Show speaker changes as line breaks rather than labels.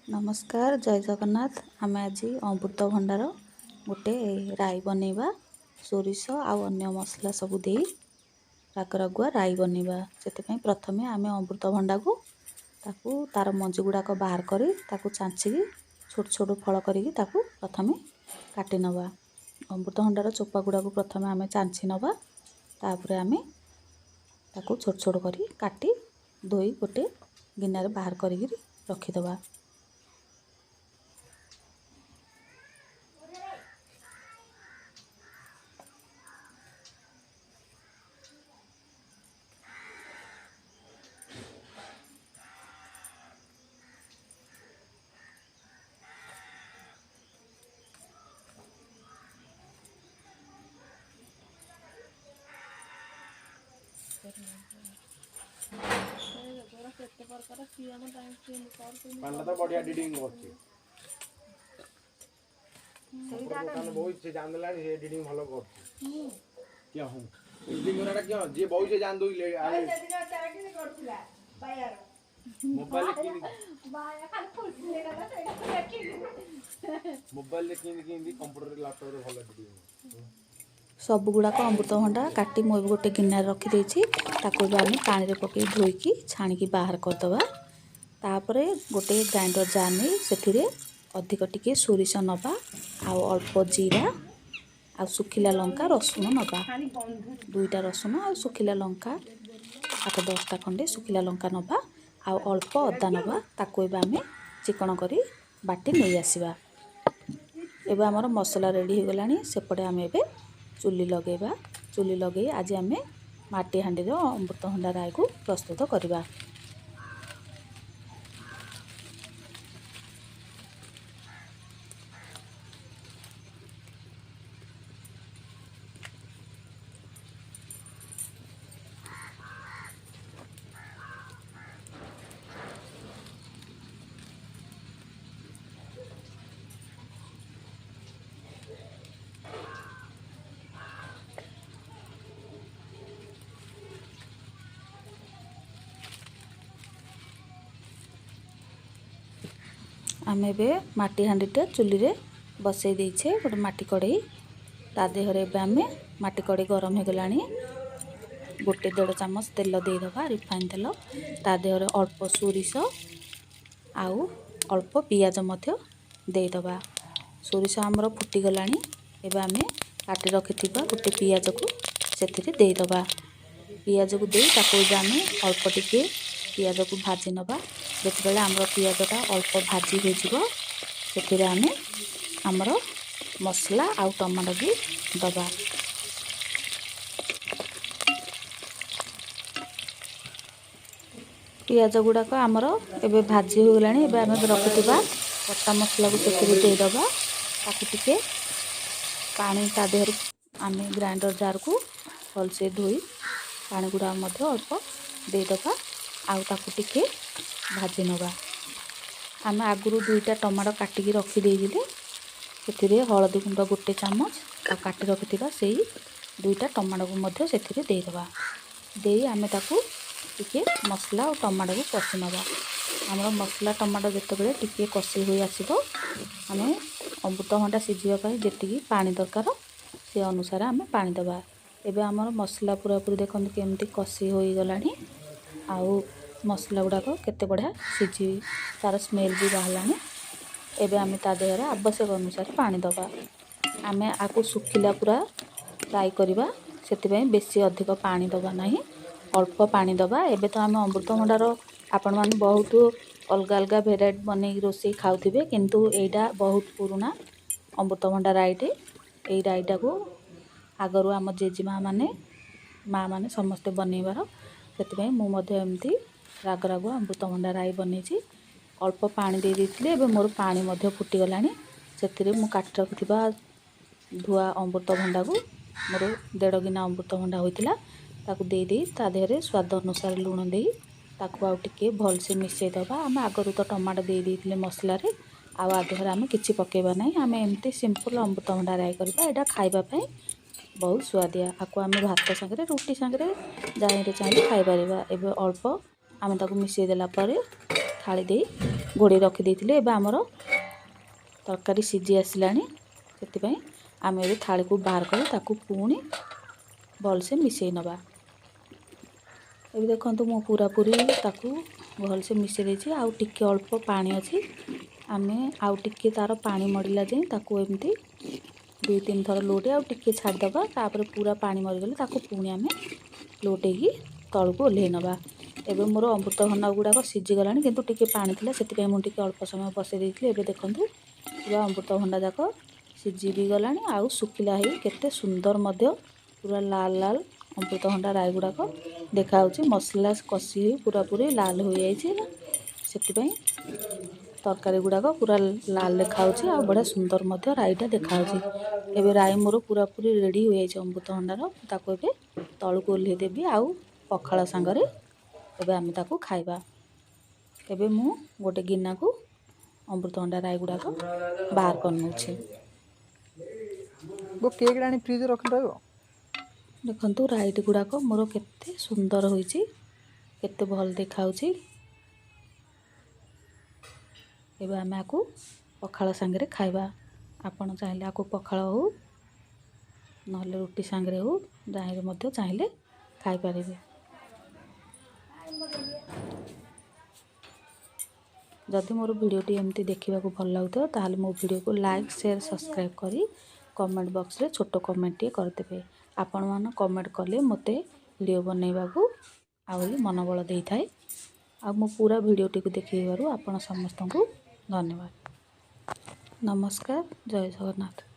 ନମସ୍କାର, ଜୟ ଜଗନ୍ନାଥ। ଆମେ ଆଜି ଅମୃତଭଣ୍ଡାର ଗୋଟେ ରାଇ ବନେଇବା। ସୋରିଷ ଆଉ ଅନ୍ୟ ମସଲା ସବୁ ଦେଇ ରାଗ ରାଗୁଆ ରାଇ ବନେଇବା। ସେଥିପାଇଁ ପ୍ରଥମେ ଆମେ ଅମୃତଭଣ୍ଡାକୁ ତାକୁ ତାର ମଞ୍ଜି ଗୁଡ଼ାକ ବାହାର କରି ତାକୁ ଚାଞ୍ଚିକି ଛୋଟ ଛୋଟ ଫଳ କରିକି ତାକୁ ପ୍ରଥମେ କାଟି ନେବା। ଅମୃତଭଣ୍ଡାର ଚୋପା ଗୁଡ଼ାକୁ ପ୍ରଥମେ ଆମେ ଚାଞ୍ଚି ନେବା, ତାପରେ ଆମେ ତାକୁ ଛୋଟ ଛୋଟ କରି କାଟି ଧୋଇ ଗୋଟେ ଗିନାରେ ବାହାର କରିକିରି ରଖିଦେବା।
ପାଣ୍ଡା ତ ବଢିଆ ଏଡିଟିଂ କରୁଛି। ଦୋକାନ ବହୁତ ସେ ଜାଣିଦେଲାଣି, ସେ ଏଡିଟିଂ ଭଲ କରୁଛି। କିଏ ହଁ ଏଡିଟିଂ କରିବାଟା କିଏ ଯିଏ ବହୁ ସେ ଜାଣି ଦଉଛି। ମୋବାଇଲରେ ମୋବାଇଲରେ କେମିତି କେମିତି କମ୍ପ୍ୟୁଟରରେ ଲାପଟପରେ ଭଲ ଏଡିଟିଂ।
ସବୁଗୁଡ଼ାକ ଅମୃତଭଣ୍ଡା କାଟି ମୁଁ ଏବେ ଗୋଟେ ଗିନାରେ ରଖିଦେଇଛି। ତାକୁ ଏବେ ଆମେ ପାଣିରେ ପକାଇ ଧୋଇକି ଛାଣିକି ବାହାର କରିଦେବା। ତାପରେ ଗୋଟେ ଗ୍ରାଇଣ୍ଡର ଜାର୍ ନେଇ ସେଥିରେ ଅଧିକ ଟିକେ ସୋରିଷ ନେବା, ଆଉ ଅଳ୍ପ ଜିରା ଆଉ ଶୁଖିଲା ଲଙ୍କା, ରସୁଣ ନେବା। ଦୁଇଟା ରସୁଣ ଆଉ ଶୁଖିଲା ଲଙ୍କା 8-10ଟା ଖଣ୍ଡେ ଶୁଖିଲା ଲଙ୍କା ନେବା, ଆଉ ଅଳ୍ପ ଅଦା ନେବା। ତାକୁ ଏବେ ଆମେ ଚିକଣ କରି ବାଟି ନେଇ ଆସିବା। ଏବେ ଆମର ମସଲା ରେଡ଼ି ହୋଇଗଲାଣି। ସେପଟେ ଆମେ ଏବେ ଚୁଲି ଲଗାଇବା। ଚୁଲି ଲଗାଇ ଆଜି ଆମେ ମାଟି ହାଣ୍ଡିର ଅମୃତଭଣ୍ଡା ରାଇକୁ ପ୍ରସ୍ତୁତ କରିବା। ଆମେ ଏବେ ମାଟି ହାଣ୍ଡିଟା ଚୁଲିରେ ବସେଇ ଦେଇଛେ, ଗୋଟେ ମାଟି କଢ଼େଇ। ତା ଦେହରେ ଏବେ ଆମେ ମାଟି କଢ଼େଇ ଗରମ ହେଇଗଲାଣି, ଗୋଟେ ଦେଢ଼ ଚାମଚ ତେଲ ଦେଇଦେବା, ରିଫାଇନ୍ ତେଲ। ତା ଦେହରେ ଅଳ୍ପ ସୋରିଷ ଆଉ ଅଳ୍ପ ପିଆଜ ମଧ୍ୟ ଦେଇଦେବା। ସୋରିଷ ଆମର ଫୁଟିଗଲାଣି। ଏବେ ଆମେ କାଟି ରଖିଥିବା ଗୋଟେ ପିଆଜକୁ ସେଥିରେ ଦେଇଦେବା। ପିଆଜକୁ ଦେଇ ତାକୁ ଏବେ ଆମେ ଅଳ୍ପ ଟିକେ ପିଆଜକୁ ଭାଜି ନେବା। ଯେତେବେଳେ ଆମର ପିଆଜଟା ଅଳ୍ପ ଭାଜି ହୋଇଯିବ, ସେଥିରେ ଆମେ ଆମର ମସଲା ଆଉ ଟମାଟୋ ବି ଦେବା। ପିଆଜ ଗୁଡ଼ାକ ଆମର ଏବେ ଭାଜି ହୋଇଗଲାଣି। ଏବେ ଆମେ ରଖିଥିବା ବଟା ମସଲାକୁ ସେଥିରେ ଦେଇଦେବା। ତାକୁ ଟିକେ ପାଣି ତା ଦେହରୁ ଆମେ ଗ୍ରାଇଣ୍ଡର ଜାରକୁ ଭଲସେ ଧୋଇ ପାଣି ଗୁଡ଼ାକ ମଧ୍ୟ ଅଳ୍ପ ଦେଇଦେବା, ଆଉ ତାକୁ ଟିକେ ଭାଜି ନେବା। ଆମେ ଆଗରୁ ଦୁଇଟା ଟମାଟୋ କାଟିକି ରଖିଦେଇଥିଲେ। ସେଥିରେ ହଳଦୀ ଗୁଣ୍ଡ ଗୋଟେ ଚାମଚ ଆଉ କାଟି ରଖିଥିବା ସେଇ ଦୁଇଟା ଟମାଟୋକୁ ମଧ୍ୟ ସେଥିରେ ଦେଇଦେବା। ଦେଇ ଆମେ ତାକୁ ଟିକେ ମସଲା ଆଉ ଟମାଟୋକୁ କଷି ନେବା। ଆମର ମସଲା ଟମାଟୋ ଯେତେବେଳେ ଟିକେ କଷି ହୋଇ ଆସିବ, ଆମେ ଅମୃତଭଣ୍ଡା ସିଝିବା ପାଇଁ ଯେତିକି ପାଣି ଦରକାର ସେ ଅନୁସାରେ ଆମେ ପାଣି ଦେବା। ଏବେ ଆମର ମସଲା ପୁରାପୁରି ଦେଖନ୍ତୁ କେମିତି କଷି ହୋଇଗଲାଣି, ଆଉ ମସଲା ଗୁଡ଼ାକ କେତେ ବଢ଼ିଆ ସିଝି ତାର ସ୍ମେଲ୍ ବି ବାହାରିଲାଣି। ଏବେ ଆମେ ତା ଦେହରେ ଆବଶ୍ୟକ ଅନୁସାରେ ପାଣି ଦେବା। ଆମେ ଆକୁ ଶୁଖିଲା ପୁରା ରାଇ କରିବା, ସେଥିପାଇଁ ବେଶୀ ଅଧିକ ପାଣି ଦେବା ନାହିଁ, ଅଳ୍ପ ପାଣି ଦେବା। ଏବେ ତ ଆମେ ଅମୃତଭଣ୍ଡାର ଆପଣମାନେ ବହୁତ ଅଲଗା ଅଲଗା ଭେରାଇଟି ବନେଇକି ରୋଷେଇ ଖାଉଥିବେ, କିନ୍ତୁ ଏଇଟା ବହୁତ ପୁରୁଣା ଅମୃତଭଣ୍ଡା ରାଇଟେ। ଏଇ ରାଇଟାକୁ ଆଗରୁ ଆମ ଜେଜେମା ମାନେ, ମା ମାନେ ସମସ୍ତେ ବନେଇବାର, ସେଥିପାଇଁ ମୁଁ ମଧ୍ୟ ଏମିତି ରାଗ ରାଗୁଆ ଅମୃତଭଣ୍ଡା ରାଇ ବନେଇଛି। ଅଳ୍ପ ପାଣି ଦେଇ ଦେଇଥିଲି, ଏବେ ମୋର ପାଣି ମଧ୍ୟ ଫୁଟିଗଲାଣି। ସେଥିରେ ମୁଁ କାଟି ରଖିଥିବା ଧୁଆ ଅମୃତଭଣ୍ଡାକୁ, ମୋର ଦେଢ଼ ଗିନା ଅମୃତଭଣ୍ଡା ହୋଇଥିଲା, ତାକୁ ଦେଇ ଦେଇ ତା ଦେହରେ ସ୍ୱାଦ ଅନୁସାରେ ଲୁଣ ଦେଇ ତାକୁ ଆଉ ଟିକେ ଭଲସେ ମିଶାଇ ଦେବା। ଆମେ ଆଗରୁ ତ ଟମାଟୋ ଦେଇ ଦେଇଥିଲେ ମସଲାରେ, ଆଉ ଆ ଦେହରେ ଆମେ କିଛି ପକାଇବା ନାହିଁ। ଆମେ ଏମିତି ସିମ୍ପଲ୍ ଅମୃତଭଣ୍ଡା ରାଇ କରିବା। ଏଇଟା ଖାଇବା ପାଇଁ ବହୁତ ସୁଆଦିଆ। ଆକୁ ଆମେ ଭାତ ସାଙ୍ଗରେ, ରୁଟି ସାଙ୍ଗରେ ଯାହିଁରେ ଚାହିଁଲେ ଖାଇପାରିବା। ଏବେ ଅଳ୍ପ ଆମେ ତାକୁ ମିଶାଇ ଦେଲା ପରେ ଥାଳି ଦେଇ ଘୋଡ଼େଇ ରଖିଦେଇଥିଲି। ଏବେ ଆମର ତରକାରୀ ସିଝି ଆସିଲାଣି, ସେଥିପାଇଁ ଆମେ ଏବେ ଥାଳିକୁ ବାହାର କରି ତାକୁ ପୁଣି ଭଲସେ ମିଶାଇ ନେବା। ଏବେ ଦେଖନ୍ତୁ, ମୁଁ ପୁରାପୁରି ତାକୁ ଭଲସେ ମିଶାଇ ଦେଇଛି। ଆଉ ଟିକେ ଅଳ୍ପ ପାଣି ଅଛି। ଆମେ ଆଉ ଟିକେ ତା'ର ପାଣି ମରିଲା ଯାଏଁ ତାକୁ ଏମିତି 2-3 ଥର ଲୋଟେଇ ଆଉ ଟିକେ ଛାଡ଼ିଦେବା। ତାପରେ ପୁରା ପାଣି ମରିଗଲେ ତାକୁ ପୁଣି ଆମେ ଲୋଟେଇକି ତଳକୁ ଓହ୍ଲେଇ ନେବା। ଏବେ ମୋର ଅମୃତଭଣ୍ଡା ଗୁଡ଼ାକ ସିଝିଗଲାଣି, କିନ୍ତୁ ଟିକେ ପାଣି ଥିଲା, ସେଥିପାଇଁ ମୁଁ ଟିକେ ଅଳ୍ପ ସମୟ ବସାଇ ଦେଇଥିଲି। ଏବେ ଦେଖନ୍ତୁ, ପୁରା ଅମୃତଭଣ୍ଡା ଯାକ ସିଝି ବି ଗଲାଣି ଆଉ ଶୁଖିଲା ହେଇ କେତେ ସୁନ୍ଦର ମଧ୍ୟ ପୁରା ଲାଲ ଲାଲ ଅମୃତଭଣ୍ଡା ରାଇ ଗୁଡ଼ାକ ଦେଖାହେଉଛି। ମସଲା କଷି ହେଇ ପୁରାପୁରି ଲାଲ ହୋଇଯାଇଛି, ସେଥିପାଇଁ ତରକାରୀ ଗୁଡ଼ାକ ପୁରା ଲାଲ ଦେଖାହେଉଛି ଆଉ ବଢ଼ିଆ ସୁନ୍ଦର ମଧ୍ୟ ରାଇଟା ଦେଖାହେଉଛି। ଏବେ ରାଇ ମୋର ପୁରାପୁରି ରେଡ଼ି ହୋଇଯାଇଛି ଅମୃତଭଣ୍ଡାର। ତାକୁ ଏବେ ତଳକୁ ଓହ୍ଲେଇ ଦେବି ଆଉ ପଖାଳ ସାଙ୍ଗରେ ଏବେ ଆମେ ତାକୁ ଖାଇବା। ଏବେ ମୁଁ ଗୋଟେ ଗିନାକୁ ଅମୃତଭଣ୍ଡା ରାଇ ଗୁଡ଼ାକ ବାହାର କରିନେଉଛି।
ବୋ, କେକ୍ ଆଣି ଫ୍ରିଜରେ ରଖିଲେ ରହିବ?
ଦେଖନ୍ତୁ, ରାଇଟି ଗୁଡ଼ାକ ମୋର କେତେ ସୁନ୍ଦର ହୋଇଛି, କେତେ ଭଲ ଦେଖାହେଉଛି। ଏବେ ଆମେ ଆକୁ ପଖାଳ ସାଙ୍ଗରେ ଖାଇବା। ଆପଣ ଚାହିଁଲେ ଆକୁ ପଖାଳ ହେଉ, ନହେଲେ ରୁଟି ସାଙ୍ଗରେ ହେଉ, ଯାହିଁରେ ମଧ୍ୟ ଚାହିଁଲେ ଖାଇପାରିବେ। ଯଦି ମୋର ଭିଡ଼ିଓଟି ଏମିତି ଦେଖିବାକୁ ଭଲ ଲାଗୁଥିବ, ତାହେଲେ ମୋ ଭିଡ଼ିଓକୁ ଲାଇକ୍, ସେୟାର, ସବସ୍କ୍ରାଇବ୍ କରି କମେଣ୍ଟ ବକ୍ସରେ ଛୋଟ କମେଣ୍ଟଟିଏ କରିଦେବେ। ଆପଣମାନେ କମେଣ୍ଟ କଲେ ମୋତେ ଭିଡ଼ିଓ ବନେଇବାକୁ ଆହୁରି ମନୋବଳ ଦେଇଥାଏ। ଆଉ ମୋ ପୁରା ଭିଡ଼ିଓଟିକୁ ଦେଖିବାରୁ ଆପଣ ସମସ୍ତଙ୍କୁ ଧନ୍ୟବାଦ। ନମସ୍କାର, ଜୟ ଜଗନ୍ନାଥ।